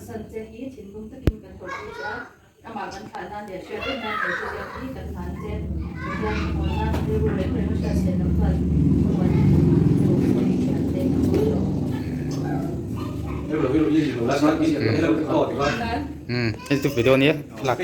kalsan che hi thinlung takin kan tawrhpui che a, amah kan thlah nan leh hriat reng nan he thuziak hi kan hlan che. Pathian thlamuanna rilru reng reng a hriat chhe loh chuan thlamuan in thian te a haw tawh. Umm hei chu video ania thlalak.